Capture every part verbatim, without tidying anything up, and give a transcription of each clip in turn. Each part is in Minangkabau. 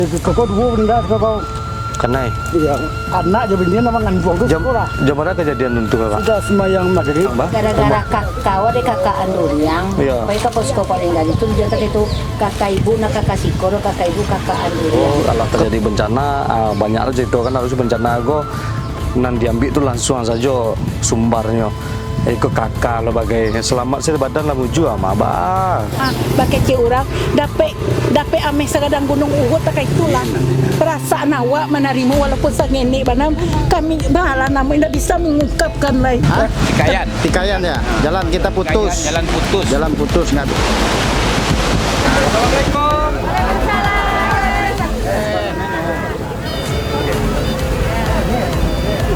Koko duo meninggal, koko. Kanai? Iyo, anak jo bini nan manganduang tu. Jam, siko lah. Jam bara kajadian tu, Pak? Sudah sumbayang magrib. Gara-gara kakak, awak dek kakak anduriang. Iyo. Pai ka posko paling gali tu, dia tadi tu, kakak ibu, nak kakak siko, kakak ibu, kakak anduriang. Oh, kalau terjadi bencana, ah, banyak lah cerita kan, harus bencana ko nan diambil tu langsung sajo sumbarnyo. Iko kakak lo bagai, selamat sih badan lah mujua mah, bah. Ah, bakecek urang, dapek, dapek ameh sagadang gunung Uhud, takah itulah. Perasaan awak manarimo walaupun sangenek bana, kami malah namo indak bisa mengungkapkan lai. Hah? Tikayan. Tikayan ya? Jalan kita putus. Tikayan, jalan putus. Jalan putus, nggak. Assalamualaikum.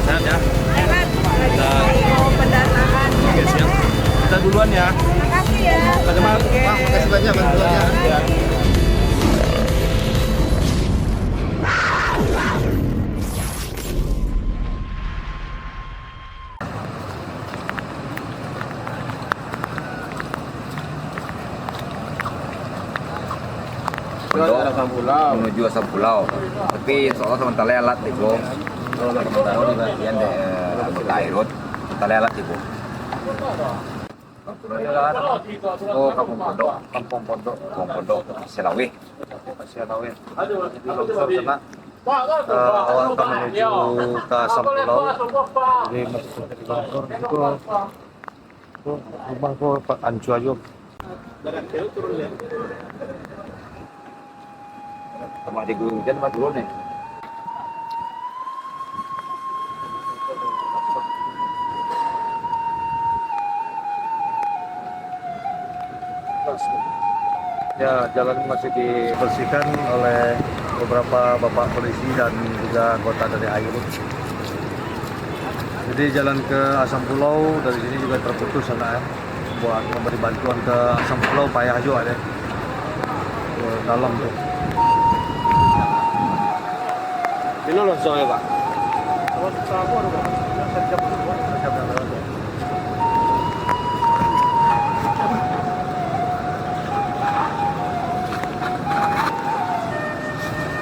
Sehat ya? Sehat. Kita, oke, siap. Kita duluan ya. Makasih ya. Oke. Makasih banyak bantuannya. Pondok menuju Asam Pulau. Tapi insya Allah sementara alat tibo. Sementara di bagian de-, anggota Airut, sementara alat tibo. Oh, Kampung Pondok. Kampung Pondok. Kampung Pondok, Selaweh. Selaweh. Itu longsor sana. Eh, awak ka manuju ka Asam Pulau. Jadi, masih terjadi longsor. Itu, itu rumah ko pa-, ancua juo. Sama di Gunung Hujan, sama turun ni. Ya, jalan masih dibersihkan oleh beberapa bapak polisi dan juga anggota dari Airut. Jadi, jalan ke Asam Pulau dari sini juga terputus, sanak, ya. Buat memberi bantuan ke Asam Pulau payah juga, deh. Ke dalam tu. Bilo longsor ya, Pak? Sejam yang lewat.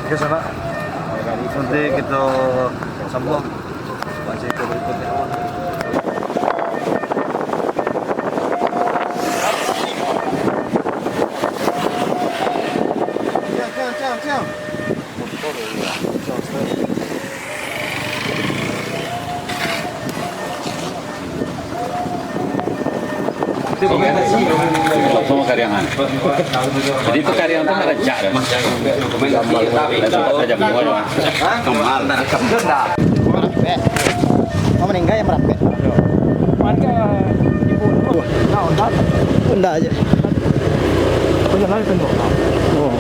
Oke, sanak. Nanti kita sambung. Buat cerita berikutnya. Siap, siap, siap, siap. Sama kariangan. Jadi itu kariang tu nak rejak dah. Dah sempat tajam semua dah. Kemal. Merapek. Mau meninggal yang merapek. Honda aja. Oh.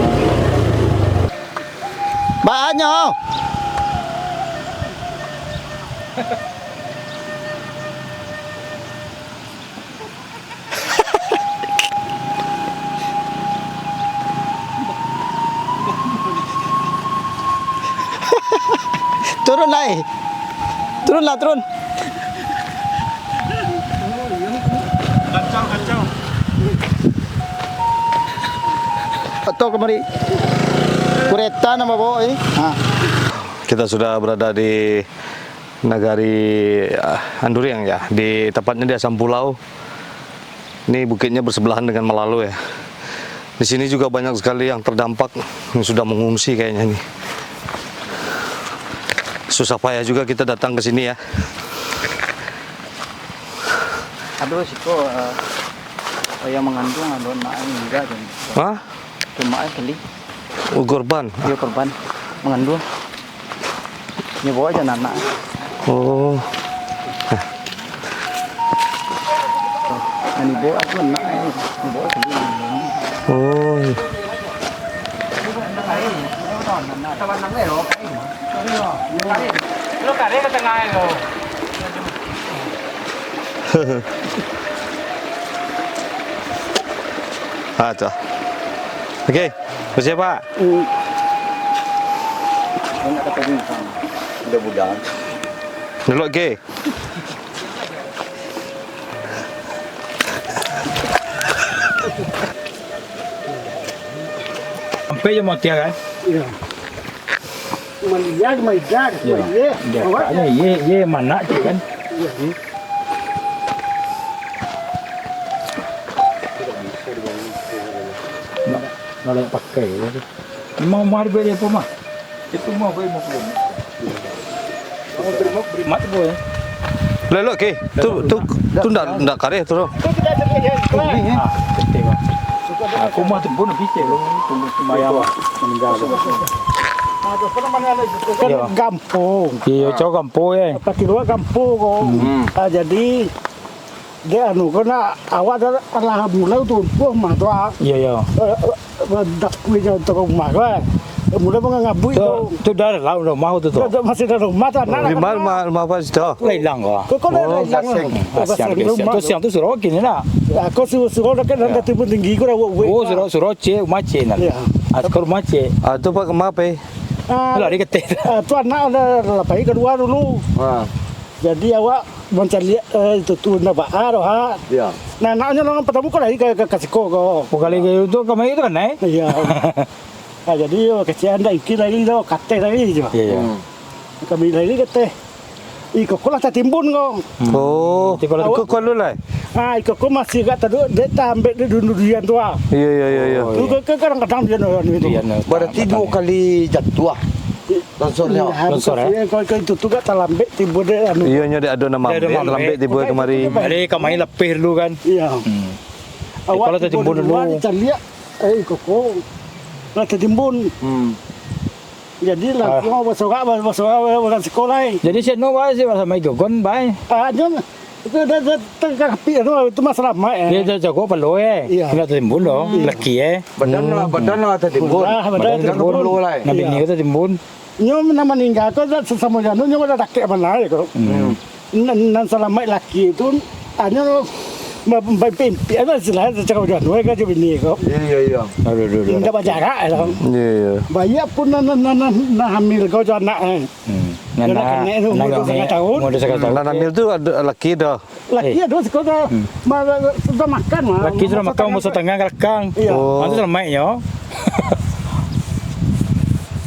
Banyak. Turun, Lai. Turunlah, turun. Kacau, kacau. Atau kemari. Kereta nambah bawa, eh. Ha. Kita sudah berada di Nagari, ah, Anduriang, ya, di, tepatnya di Asam Pulau. Ini bukitnya bersebelahan dengan Malalo, ya. Di sini juga banyak sekali yang terdampak, yang sudah mengungsi kayaknya ini. Susah payah juga kita datang ke sini, ya. Aduh, siko, eh, yang mengandung, aduh, nak meninggal, dan Hah? Cuma aja kali. Oh, korban? Iya, korban. Mengandung. Nyo bawa aja anak. Oh. Yang dibawa tu anak, eh. Dibawa sendiri. Oh. Lo kare ke tengah lo. Ah, tu. Okey, makasih, Pak. Hmm. Budak-budak. Dulu, okey. Sampai je motor, kan? Iya. Maliah, maidah, Yo. Maidah. Dia Awak agaknya, ye, ye, manak cik kan? Iya. Nak, nak layak pakai, ya. Memang rumah dia beli apa, mah? Itu rumah beli lima puluh. Mat, boy. Lelok ke? Tu, tu, tu ndak, ndak kareh tu, tu. Aku mah tu pun bisa lo, tunggu sembahyang meninggal. Kan Yo. Gampung. Iyo, cowok gampung, eh. Pakai luar gampung ko. Hmm. Ah, jadi, dia anu, ko nak awak dah lah mulai tu, rumah tu, ah. Iyo, iyo. Eh, eh, Dakui jo tu rumah tu, eh. Mulai mangabui Tu, tu. tu dah lah rumah tu, tu. Tu, tu masih ada rumah tu, anak Di lah mana rumah, rumah apa situ? Lah hilang ko. Ko, ko lah Oh, hilang. Gasing. Gasing, Gasing gasing. rumah Tu tu. siang tu suruh kini nak. Ya, ko su-, suruh dekat dalam Ya. Datu Tinggi ko dah buat. Oh, suruh, suruh cek, rumah cek nak. Ya. Ah, sekarang rumah cek. Ah, tu Pak, rumah apa, eh? Ah, Lah, dia kata. ah, tu anak dah, dah lah pai kedua dulu. Ha. Jadi awak mancaliak, eh, itu tu ndak baa doh, ha. Ya. Nah, anaknyo nang partamo ko lai ka, ka, ka siko ko. Bukan lai ka itu, kami itu kan, eh? Iya. Ah, jadi yo, kasihan dah, iki lai doh, kateh lai jo. Iya, iya. Hmm. Kami lai kateh. Iko ko lah tatimbun ko. Hmm. Oh, Iko ko lah iko ko lu lai? Ah, iko ko masih agak taduk, dek taambek dek durian tu, ah. Iya, iya, iya, iya. Oh, Tu iya. ke, ke kadang-kadang dia no, anu itu. Iya, no. Berarti duo kali jatuah. Longsornyo. Iya, Longsor, eh? Ko, ko itu tu gak talambek tibo dek anu. Iyo, nyo dek ado nan Dek ado maambek, maambek. talambek tibo Bukan kamari. itu, Pak. Jadi, kamari lapeh dulu kan? Iya. Hmm. Awak Kalau tibo tatimbun dulu, dulu. Dicaliak, eh, koko. Lah tatimbun. Hmm. Jadi, Ah. langsung basorak, basorak, basorak sekolah, eh. Jadi, si Anu, Pak, si sama Igogon, Pak, eh? Ah, nyo, itu dah, dah, dah, dah, itu masalah mak, eh. Dia dah jago palo, eh. Iya. Kena tatimbun, doh. Hmm. Laki, eh. Badan lah, Hmm. badan lah tatimbun. Ah, badan Badan tatimbun. tatimbun. Nah, bini Iya. ko tatimbun. Nyo nan maningga ko, sasamo janu, nyo lah dakek bana ko. Hmm. Nan, nan salamaik laki tu, anyo ba-, ba-, impik-impik lah istilahnyo, sacaro janu ka jo bini ko. Iya, iya, iya. Aduh, aduh, aduh. Indak bajarak lah. Iya, iya. Baiak pun nan, nan, nan, nan, nan hamil ko jo anak, eh. Hmm. Nan, Nan nak, kenek tu, nan umur dua puluh tiga kenek, tahun. umur dua puluh tiga tahun. Nan hamil tu ado laki doh. Laki Eh. ado siko ka Hmm. ma-, sudah makan, mah. Laki sudah Masak makan, tangan. masak tangan ka lakang. Iya. Oh. Mano salamaiknyo?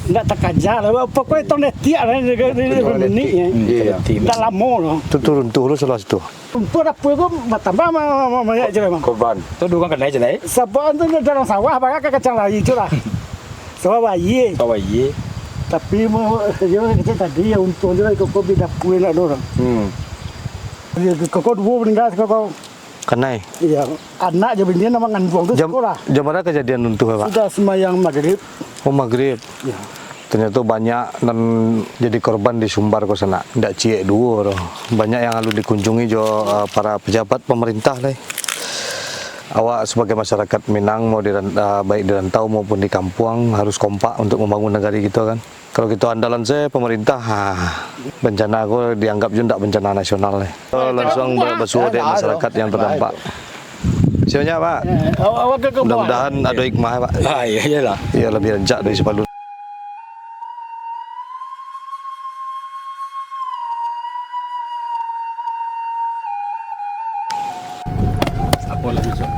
Ndak takaja lah. Pokoknya tong detik lah, dia, dia, dia Tong minit detik. ya. Hmm, Iya. detik. Ndak lamo lah. Tu turun tu, lu salah situ. Untuk dapur tu bertambah ma-, ma-, ma-, banyak je memang. Korban. Tu dua orang kenai je lah, eh. Sabab tu dalam sawah, banyak kacang lai tu lah. Sawah bayi. Sawah bayi. Tapi ma-, dia kata tadi, ya untung je lah, koko bida pun nak dorang. Hmm. Iya, koko duo maningga, koko. Kanai? Iya, anak jo bini nan manganduang tu Jam, sekolah. jam bara kajadian runtuh, Pak? Sudah sembahyang maghrib. Oh, maghrib. Iya. Ternyato banyak nan jadi korban di Sumbar ko sanak. Indak ciek duo doh. Banyak yang alun dikunjungi jo, eh, para pejabat pemerintah lai. Awak sebagai masyarakat Minang, mau di ran-, eh, baik di rantau maupun di kampuang, harus kompak untuk membangun negari kito kan. Kalau kito andalan se pemerintah, ha, bencana ko dianggap jo ndak bencana nasional lai. Langsung ba-, basuo dek masyarakat yang terdampak. Siap nyo, Pak? Eh, awak, awak ke, ke Mudah-mudahan ado hikmah, Pak. Ah, iya, iyalah. Iya, lebih rancak dari Sipalu. Apo lagi, Cok?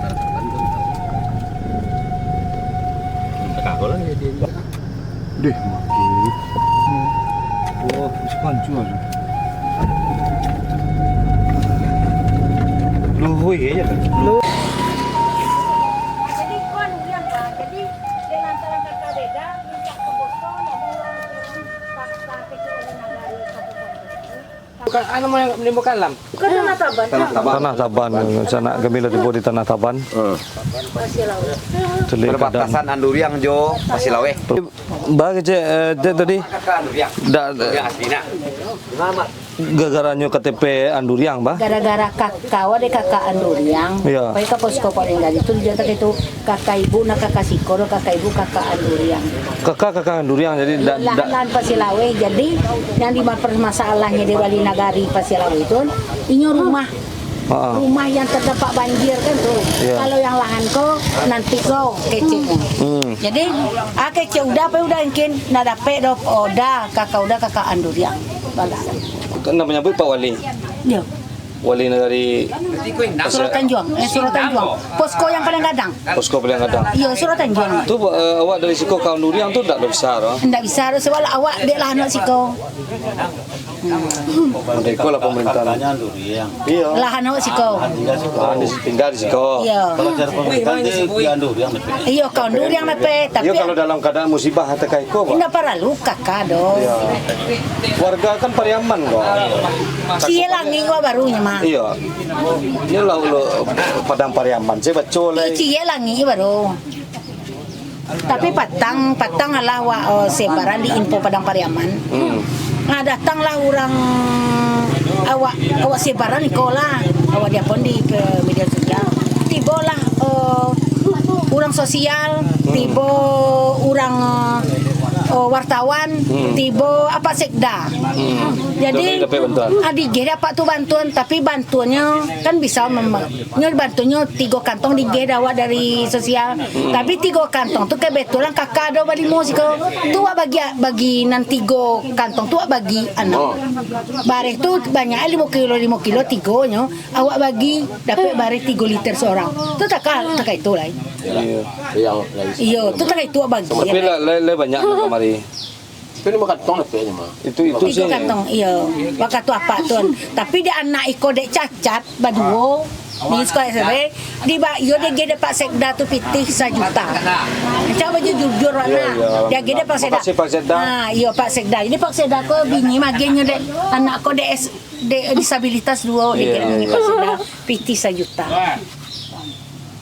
Minta kau lah, ya, dia. Deh, mati. Oh, bisa pancur. Luhui aja lah. Jadi, kuan yang lah. Jadi, dia lantaran kata beda, minta ke bosong, ada orang turun paksa kecil oleh nagari satu-satu. Bukan, anu, menimbulkan alam. Bukan Tanah Taban. Tanah Taban. Tanah Taban, sanak kami lah tibo di Tanah Taban. Hmm. Pasir Laut. Celiak Perbatasan keadaan. Anduriang jo Pasir Laweh. Ba kecek, eh, cek tadi. Kakak Anduriang. Dak, Anduriang asli nak. Gara-garanyo K T P Anduriang, ba? Gara-gara kakak, wak dek kakak Anduriang. Iya. Pai ka posko Paling Gadih tu, dia tak itu. Kakak ibu, nah, kakak siko, kakak ibu, kakak Anduriang. Kakak, kakak Anduriang, jadi ndak, ndak Lahan-lahan Pasir Laweh, jadi yang dipermasalahnyo di wali nagari Pasir Laweh tu, inyo rumah. Ha, ha. Rumah yang terdampak banjir kan tu. Iya. Kalau yang lahan ko, nanti ko keceknyo. Hmm. Jadi, ah, kecek Uda, apa Uda mungkin nak dapek doh, Uda, kakak Uda, kakak Anduriang. Balah. Kan nak menyambut Pak Wali? Iya. Wali Nagari Surau Tanjuang, eh, Surau Tanjuang. Posko yang paling gadang. Posko paling gadang. Iyo, Surau Tanjuang. Tu, eh, awak dari siko Kawan Duriang tu ndak bisa, doh? Ndak bisa, doh, sebab awak dek lah anak siko. Udah iko lah pemerintahan. Iyo. Lah anak siko. Ah, di, tinggal di siko. Iyo. Kalau cara pemerintahan di Kawan Duriang, tapi. Iyo, Kawan Duriang, tapi. Iyo, kalau dalam keadaan musibah atau kaiko, Pak. Ndak paralu kaka, doh. Iyo. Warga kan Pariaman, kok. Cie langik wa baru nyo mah. Iyo. Iyo lah, ulo Padang Pariaman, saya baca lah. Cie langik baru. Tapi patang, patang alah awak, oh, sebaran di info Padang Pariaman. Hmm. Nah, datanglah urang awak, awak sebaran iko lah, awak diapon di ke media sosial. Tibolah, oh, urang sosial, tibo urang, oh, wartawan, tibo apak sekda. Hmm. Jadi, jadi dapek bantuan. Ah, digeh dapek tu bantuan, tapi bantuannyo kan bisa mem-, nyo bantuannyo tigo kantong digeh dek awak dari sosial. Hmm. Tapi tigo kantong tu kebetulan kaka ado balimo siko. Tu awak bagi, bagi nan tigo kantong tu awak bagi anam. Oh. Bareh tu banyak, limo kilo, limo kilo tigonyo. Awak bagi, dapek bareh tigo liter seorang. Tu taka, taka itu lai. Iyo. Iyo, tu taka itu awak bagi. Tapi lah, lah, lah banyak nan kamari. Itu limo kantong dapeknyo mah. Itu, itu tigo sih. Kantong, iyo. Wakatu apak tu. Tapi dek anak iko dek cacat, baduo. Di sekolah S M P, di ba-, iyo digeh dek Pak Sekda tu pitih sajuta. Macam baju jujur, iyo, anak. Iyo, alhamdulillah. Digeh dek Pak Sekda. Makasih, Pak Sekda. Ha, iyo, Pak Sekda. Jadi Pak Sekda ko bini magihnyo dek anak ko dek S-, dek disabilitas duo, iyo, digeh iyo, iyo. Pak Sekda pitih sajuta.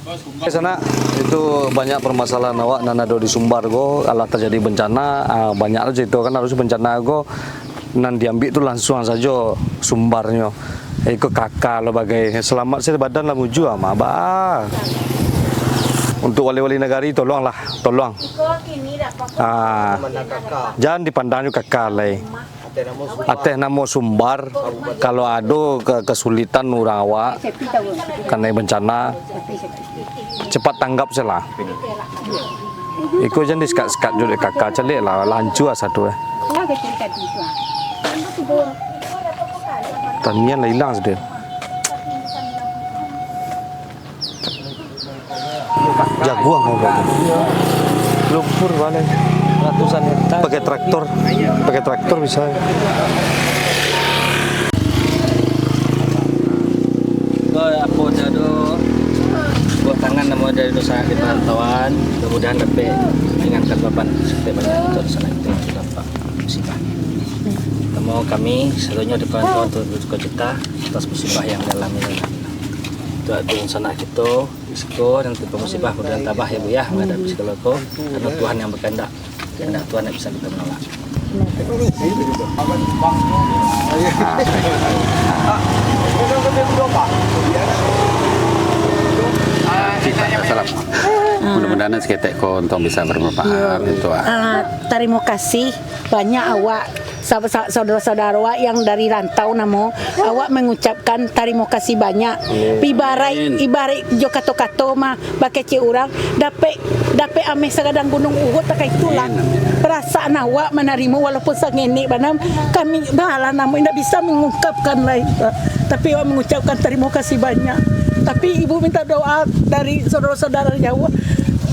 Oke, Sanak, itu banyak permasalahan awak nan ado di Sumbar ko, alah tajadi bencana, ah, banyak lah carito kan, harus bencana ko nan diambiak tu langsuang sajo sumbarnyo. Iko kaka lo bagai, selamat se badan lah mujua mah, bah. Untuk wali-wali nagari, tolonglah, tolong. Ah, jan dipandang jo kaka lai. Ateh namo Sumbar, kalau ado ke-, kesulitan urang awak, kanai bencana, cepat tanggap se lah. Iko jan disekat-sekat jo dek kaka, caliak lah, lancua satu, eh. Tanian lah ilang sudah. Jaguang mau belajar. Lumpur balai. Ratusan hektar. Pakai traktor. Pakai traktor bisa. Ko apo tu, buah tangan namo dari dosa di perantauan. Mudah-mudahan dapek ringankan beban setiap banyak untuk sana itu dampak musibah. Temu kami seluruhnya di perantauan untuk berduka cita atas musibah yang dialami. Untuk dunsanak kito, risiko dan tipu musibah mudah tabah ya, Bu, ya, menghadapi segala ko, karena Tuhan yang berkehendak. Kehendak Tuhan tidak bisa kita menolak. Salam. Mudah-mudahan saketek ko untuang bisa bermanfaat. Iyo. Itu, ah. Ah, tarimo kasih banyak awak, sa-, sa-, saudara-saudara awak yang dari rantau namo, awak mengucapkan tarimo kasih banyak. Amin. Ibaraik, amin, ibaraik jo kato-kato mah, bakecek urang, dapek, dapek ameh sagadang Gunung Uhud, takah itulah. Amin, amin. Perasaan awak manarimo walaupun sangenek bana, kami bahala namo indak bisa mengungkapkan lai, Pak. Tapi awak mengucapkan tarimo kasih banyak. Tapi ibu minta doa dari saudara-saudara jauh,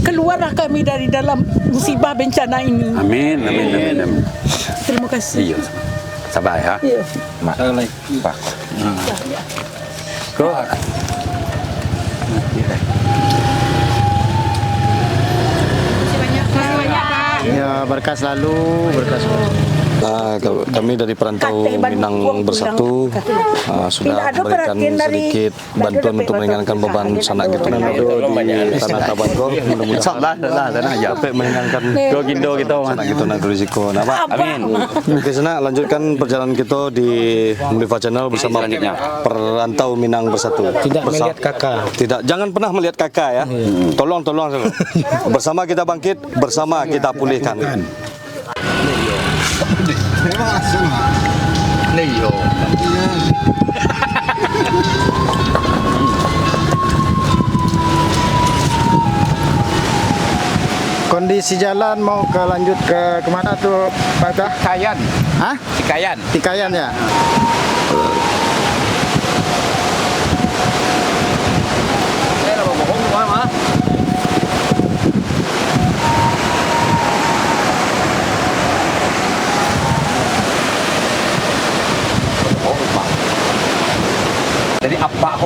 keluarlah kami dari dalam musibah bencana ini. Amin, amin, amin, amin. Terima kasih. Iyo. Sabar ya. Iyo. Mak. Pak. Hmm. Kok. Ya, berkah selalu, berkah selalu. Ah, kami dari Perantau Minang Bersatu, ah, sudah memberikan sedikit bantuan untuk meringankan beban sanak gitu nan ado di Tanah Taban ko. Mudah-mudahan dapek meringankan sanak gitu nan risiko. Nah, Pak. Amin. Oke, sanak, lanjutkan perjalanan kita di Mulifa Channel bersama Perantau Minang Bersatu. Tidak melihat kaka. Tidak, jangan pernah melihat kaka ya. Tolong, tolong. Bersama kita bangkit, bersama kita pulihkan. Memang asal. Lah iyo. Kondisi jalan mau ke lanjut ke kemana tuh, Pak Tah? Kayan. Hah? Tikayan. Tikayan ya?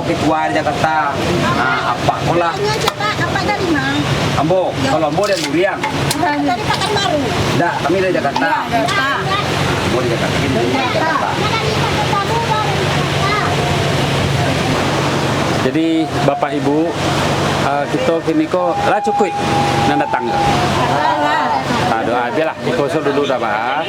Di kuah di Jakarta. Nah, apak ko lah. Tanya aja, Pak, Apak dari mana? Ambo, kalau ambo dari Durian. Dari Pakanbaru. Ndak, kami dari Jakarta. Iya, Jakarta. Ambo dari Jakarta. Kini dari Jakarta. Jadi, Bapak Ibu, eh, kito kini ko lah cukuik nan datang. Aduh, ah, bialah. Iko usul dulu dah, Pak.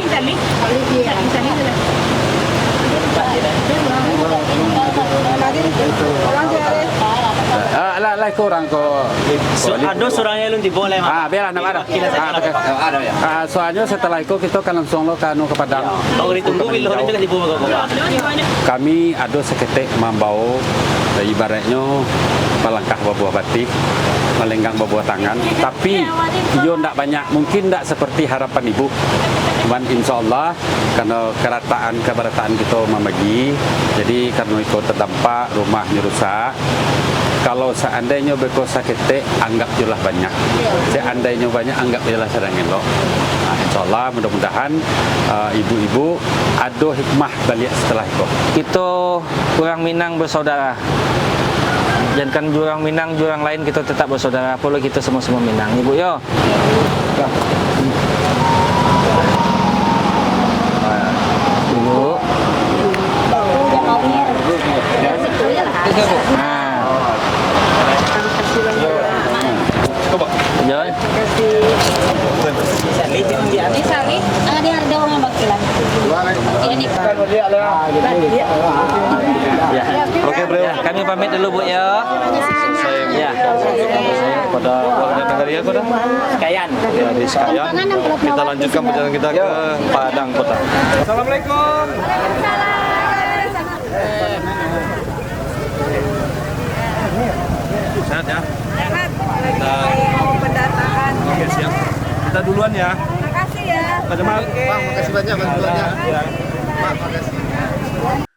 Ah, lah, lah, iko urang ko. Su-, ado surang yang alun tibo lai, Mak. Ah, bialah, ndak ado. Wakilan sajo lah, Pak. Ah, soalnyo setelah iko kito akan langsung lo ka anu, ka Padang. Kami ado saketek mambao, ibaratnyo balangkah babuah batih, malenggang babuah tangan, tapi iyo ndak banyak, mungkin ndak seperti harapan ibu. Cuman insya Allah, karano karataan, kabarataan kito mambagi, jadi karano iko tadampak, rumahnyo rusak, kalau saandainyo beko saketek, anggap jolah banyak. Saandainyo banyak, anggap jolah sadang elok. Nah, insya Allah, mudah-mudahan, eh, ibu-ibu ado hikmah baliak setelah iko. Kito urang Minang basaudara. Jankan urang Minang, urang lain, kito tetap basaudara. Apo lo kito samo-samo Minang, Ibu yo. Dulu. Nah. Jon. Ini Sali. Ah, dia ada orang bakilan. Oke, ini. Ya. Oke, bro. Ya, kami pamit dulu, Bu, ya. Ya. Kepada warga Nagari aku dah. Sekalian. Ya, di Sekayan. Kita lanjutkan perjalanan kita ke Padang Kota. Assalamualaikum. Sehat ya? Sehat. Kita Oke, siap. Kita duluan ya. Makasih ya. Pak Jamal. Pak, makasih banyak bantuannya. Ya. Pak, makasih.